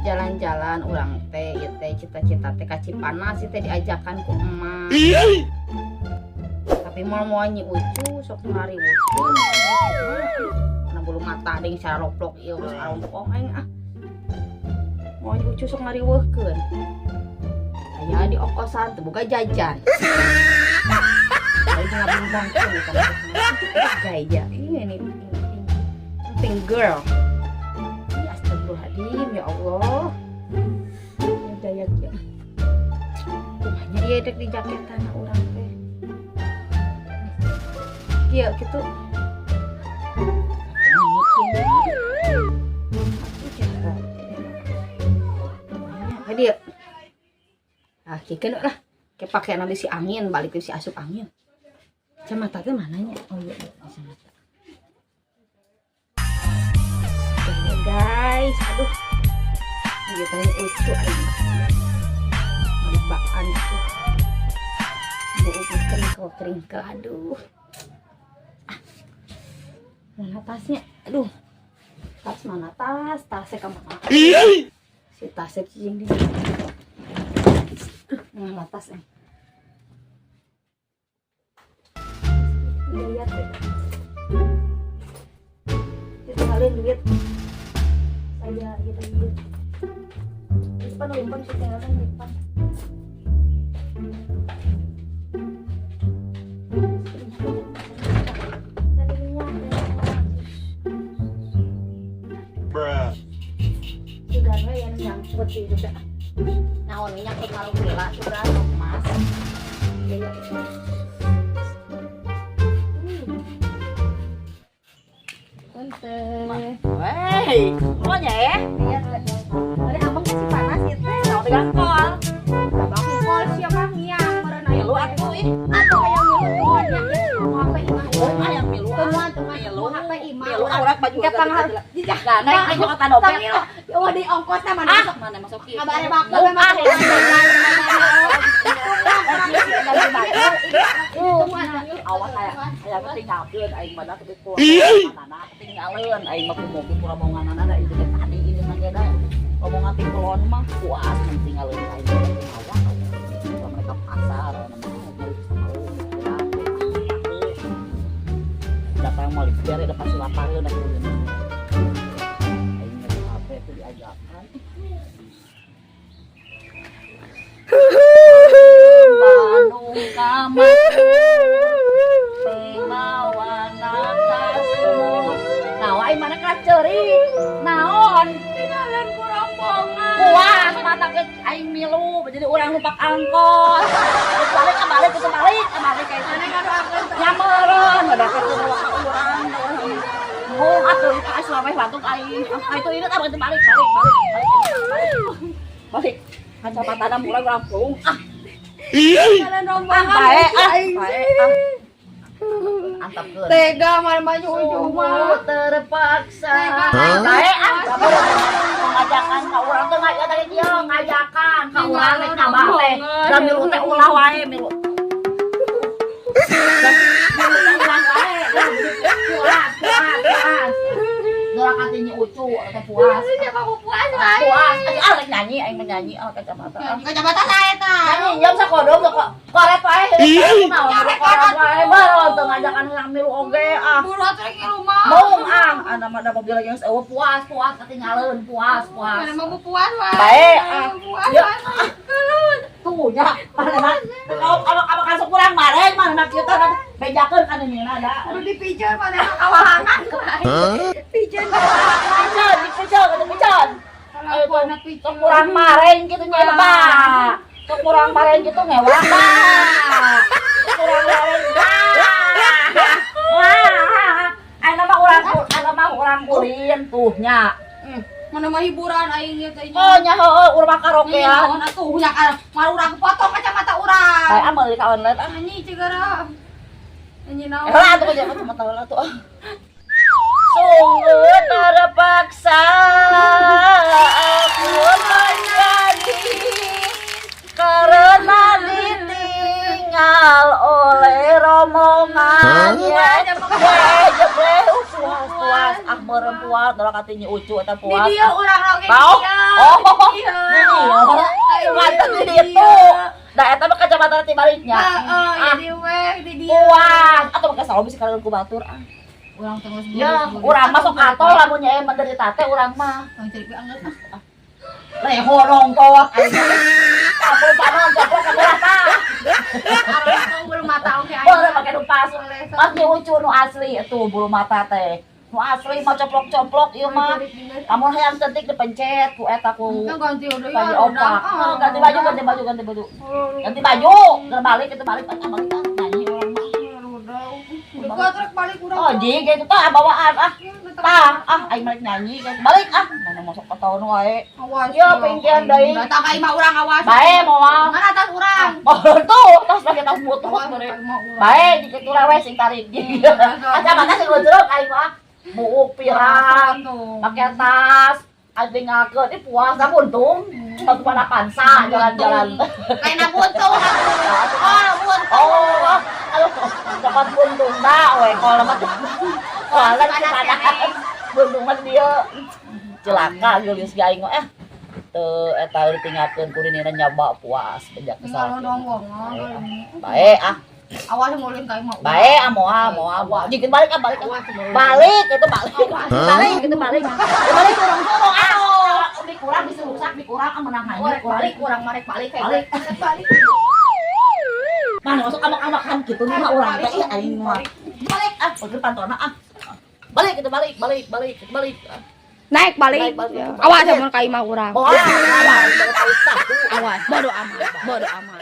Rek jalan-jalan urang teh, ieu teh cita-cita teh ka Cipanas ieu teh diajakan ku emak. Tapi moal moal Nyi Ucu sok ngariweuhkeun. Mana bulu mata deing saroplok ieu geus arompong aing ah. Moal Nyi Ucu sok ngariweuhkeun. Aya di okosan teu boga jajan. Aing ngabimbangkeun eta mah. Gaya ini penting girl. Ya astagfirullahaladzim, ya Allah. Ya gaya kieu. Kumanya ieu dek di jaketan urang teh. Kieu kitu. Ka dieu. Ah, kieu lah. Ke pake nanti si angin, balik si asup angin. Kacamata teh mananya? Oh iya, iya, kacamata. Gaya guys, aduh. Ieu teh lucu aing. Malibaan tuh. Bau keringkel-keringkel, aduh. Ah. Mana tasnya? Aduh. Tas mana tas? Tasnya ke mana? Si tasnya cicing di. Aduh, mana tas eh? Gaya teh. Ditinggalin duit. Saya gitu duit. Di depan limpan sih tinggalin di depan. Bruh. Sudah we yang nyangkut sih sudah. Naon nyangkut malu gila sudah emas. Gaya. Punten. Wey, pokoknya ya. Iya, tadi abang kasih panas gitu. Naon digangkol. Abang kol siapa ngiang meureun aya Milu atuh ih. Atuh hayang milu tuannya. Mau apa imah? Oh, hayang milu. Tuan tuan Milu. mau apa imah? Milu aurat baju. Gak pangar. Nah, naik naik kota dompet. Ya wah di ongkosna mana Ah, masuk. mana masuk kieu. Kabare bakal Ah, memang. Awas aya aya ketinggalkeun aing mah da teu ku. Mana ketinggalkeun aing mah kumogi ku rombonganana da ieu teh tadi ini mah ge da. Rombongan ti kulon mah puas tinggalkeun aing mah awas. Mereka pasar datang mau biar ada pasti lapareun atuh. Aing nyari HP teh diajakan. Bandung ka Mawana kasur. Naon ai mana kacerik? Naon? Tinggalan ku rombongan. Puas mata ke aing milu jadi urang numpak angkot. Terus balik balik terus balik balik kayak Mana ngadoakeun Ya meureun ngadakeun ka urang. Oh, atuh ka selama batuk aing. Ah itu ini balik balik balik balik. Balik. Kacamatana mulai urang pulung. Ah, Tinggalan rombongan. bae ah, bae ah. Antepkeun. Tega mana baju ujung mah. Terpaksa. Tega. Bae ah, ngajakan ka urang teh ngajakan tadi dia ngajakan ka urang rek nambah teh. Da milu teh ulah wae milu. Milu teh ulah wae. Puas, puas, puas. Dora katinyi ucu teh puas. Siapa aku puas wae. Puas. Ah rek nyanyi aing mah nyanyi ah kacamata. Kacamata saya ta. Nyanyi jam sakodong kok koret wae. Naon koret wae bae teu ngajakan yang milu oge ah. Buru atuh rek rumah. Mau ah, anak mah da mobil yang eueuh puas, puas ketinggalan, puas, puas. Mana mau puas wae. Bae ah. Puas Ya. wae. Tuh nya, mana mah kalau kalau kalau kasuk kurang mareng mana kieu teh bejakeun ka nina da. Kudu dipijeun mana kawahangan wae. Pijeun kawahangan. Piceun, dipiceun, dipiceun. Kalau ku anak pijeun. Kurang mareng kitu nya Pak. Kurang mareng kitu ngewa, Pak. Kurang mareng. Wah. Ayeuna mah urang ayeuna mah urang ulin tuh nya. Mana mah hiburan aing ieu teh. Oh nya heueuh urang mah karaokean. Naon atuh nya kan mar urang potong kacamata urang. Bae ah meuli ka online ah. Anjing cigara. Anjing naon. Heula atuh aja kacamata heula tuh. Sungguh terpaksa aku menjadi karena ditinggal oleh rombongan. Ya, jeble puas puas ah meureun puas da katinyi ucu eta Di puas. dieu urang oge Bau. di dieu. Oh, Iya. ini mantap di ditu. Da eta mah kacamata ti baliknya. Heeh, Ah. jadi weh di dieu. Puas. Atau pakai selalu bisa kalian ku batur ah. Urang terus. Ya, urang masuk atol lamun nya menderita teh urang mah. Tong cerik we anggeus ah. Leho nongkot aing. Kamu panon coplok kamu rata. Arang bulu mata oke aing. Boleh pakai nu palsu. Boleh, sok. Pas diucu nu asli itu bulu mata teh. Nu asli mah coplok-coplok ieu mah. Lamun hayang cantik dipencet ku eta ku Itu ganti udah ya. baju opak. Oh, ganti baju, ganti baju, ganti baju. Ganti baju, geus balik itu balik, ah, balik ah, nyanyi urang mah. Udah truk balik urang. Oh, jig gitu tah bawaan ah. Tah, ah aing balik nyanyi kan. Balik ah. Mana masuk ke tahun wae. Awas. Ya, pinggiran deui. Datang ka imah urang awas. Bae moal. Mana tas urang? Oh, tuh, tas pakai tas butut Awas, mere. imah urang. Bae jika tuh we sing tarik. Kacamata sing ngejrok aing mah. Buuk pirang, pakai tas, aing tinggalkeun ih puas da buntung. Sepatu pada pansa jalan-jalan. Lain buntung atuh. Oh, buntung. Oh, aduh, dapat buntung dah we kalau mah. Soalnya panas. Buntung mah dia celaka geulis ge aing mah eh. Teu eta ditinggalkeun ku dinina nyoba puas bejak Tinggal kesal. nonggong. Bae ah, Awas mulin ka imah. bae ah moal moal moal. Jikeun balik ah balik ah. Awas mulin. Balik itu balik. Awas. Balik itu balik. Balik kurang-kurang ah. Dikurang bisa rusak dikurang ah menang hanya Balik balik urang marek balik kayak Balik. Balik. Mana masuk amak-amakan gitu nih mah urang teh ih aing mah. Balik ah, bener pantona ah. Balik itu balik, balik, balik, balik. Naik balik. Naik balik. Awas mun ka imah urang. Oh, awas, Awas, bodo amat, bodo amat.